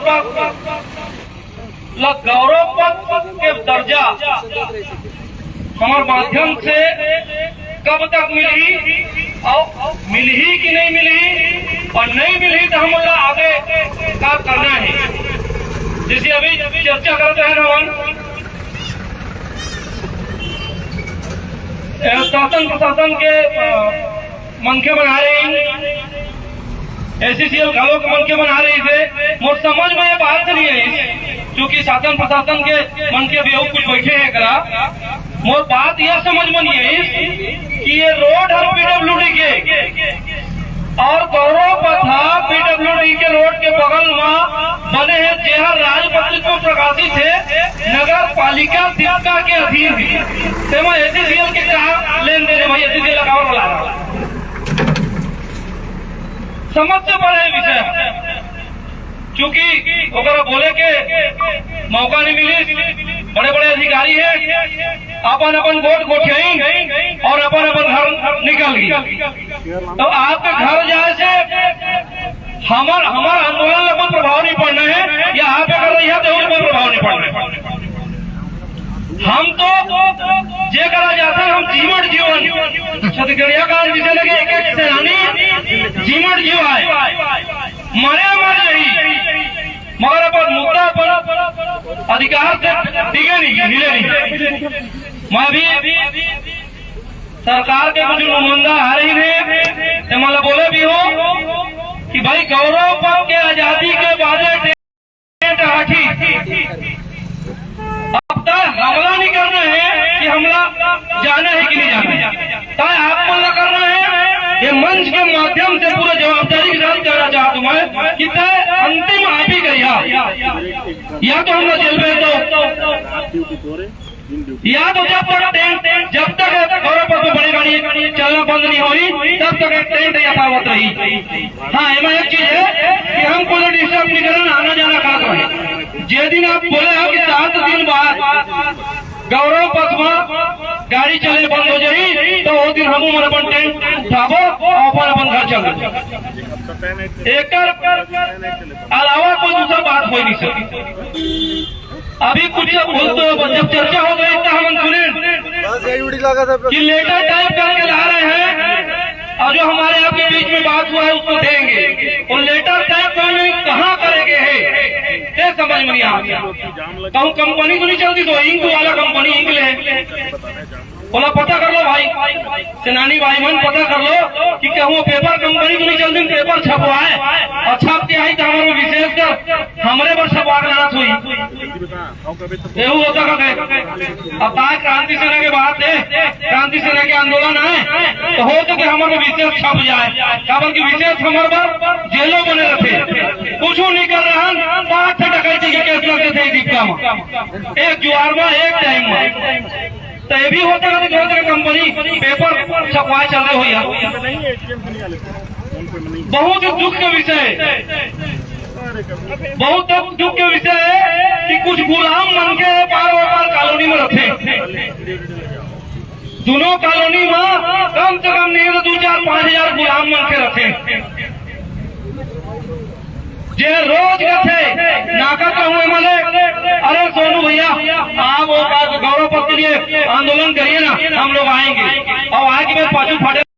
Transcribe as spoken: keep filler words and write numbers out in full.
पथ ला गौरव पथ के दर्जा हमर माध्यम से कब तक मिलही अउ मिलही कि नहीं मिलही, अउ नहीं मिलही त हमन ला आगे का करना हे। जइसे अभी चर्चा करत रहेन हमन, अ, शासन प्रशासन के, अ, मनखे मन आ रहे हैं, एसईसीएल घलो के मनखे मन आ रहे थे। मोर समझ में ये बात नहीं आई, क्योंकि शासन प्रशासन के मनखे भी अउ कुछ बैठे हैं करा। मोर बात यह समझ में नहीं आई कि ये रोड हर पीडब्ल्यूडी के अउ गौरव पथ ह पीडब्ल्यूडी के रोड के बगल में बने हे, जेहर राजपत्रित में प्रकाशित हे, नगर पालिका सिरसा के अधीन हे। तेमा एसईसीएल के का लेन देन हे भाई? एसईसीएल लगावल वाला हे। समझ से परे विषय हे, क्योंकि ओकरा बोले के मौका नहीं मिलिस। बड़े बड़े अधिकारी हे, अपन अपन गोठ गोठियाइन अउ अपन अपन घर निकल गे। तो आपके घर जाए से हमर, हमर आंदोलन ला कोई प्रभाव नहीं पड़ना हे, या आप एकर रहिया तो कोई प्रभाव नहीं पड़ना हे। हम तो जे करा जाथे, हम जीवन, जीवन छत्तीसगढ़िया का जिसे लगे एक एक सेनानी जीवन जीव आए, मरे मर जाही, मगर अपन मुद्दा पर अधिकार से डिगे नहीं, हिले नहीं। मैं भी सरकार के कुछ नुमाइंदा आ रही थे, ते मला बोले भी हो कि भाई, गौरव पथ के आजादी के बादे टेंट हाथी, अब तक हमला नहीं करना हे कि हमला जाना हे कि नहीं जाना हे, तय आप मन ला करना हे। ये मंच के माध्यम से पूरा जवाबदारी के साथ कहना चाहता हूं मैं कि तय अंतिम आप ही कहिया, या तो हमला जेल भेज दो, या तो जब तक टेंट, जब तक गौरव पथ में बड़े गाड़ी चलना बंद नहीं होही, तब तक ये टेंट यथावत रही। हाँ, एमा एक चीज हे कि हम कोनो डिस्टर्ब नहीं करन, आना जाना करत रहे। जे दिन आप बोले हो कि सात दिन बाद गौरव पथ में गाड़ी चले बंद हो जाही, तो वो दिन हमू मन अपन टेंट उठाबो अउ अपन अपन घर चल देबो। एकर अलावा कोई दूसरा बात हो नहीं सकती। अभी कुछ बोलते हो, जब चर्चा हो गई तो हम सुने बस यही उड़ी लगा था। कि लेटर टाइप करके ला रहे हैं अउ जो हमारे आपके बीच में बात हुआ है उसको देंगे। वो लेटर टाइप करने कहाँ करेंगे है, ये समझ में नहीं आ रहा। कहूँ कंपनी तो नहीं चलती, तो इंक वाला कंपनी इंक ले, ओला पता कर लो भाई, सेनानी भाई मन पता कर लो कि कहूँ पेपर कंपनी तो नहीं चलती, पेपर छपवाए अउ छप के आई तो हमारे विशेषकर हमरे बर छपवा के लानत होही। एहू होता का कहे? अब आज क्रांति सेना के बात हे, क्रांति सेना के आंदोलन हे, तो हो तो कि हमर विशेष छप जाए, काबर कि विशेष हमर बर जेलो बने रथे, कुछ नहीं कर रहा, पाँच ठे डकैती के केस लग जथे दीपका में, एक जुआर में, एक टाइम में। तो ये भी होता है कि बहुत जगह कंपनी पेपर छपवाए चल रहे हो यार। बहुत दुख का विषय हे, बहुत दुख का विषय हे कि कुछ गुलाम मन के पार और पार कॉलोनी में रथे। दोनों कॉलोनी में कम से कम नहीं तो दो चार पाँच हजार गुलाम मन के रथे। जे रोज कथे, नाका कहूँ एमएलए, "अरे सोनू भैया, आप वो का गौरव पथ के लिए आंदोलन करिए ना, हम लोग आएंगे।" अउ आज मैं पाछू फाटे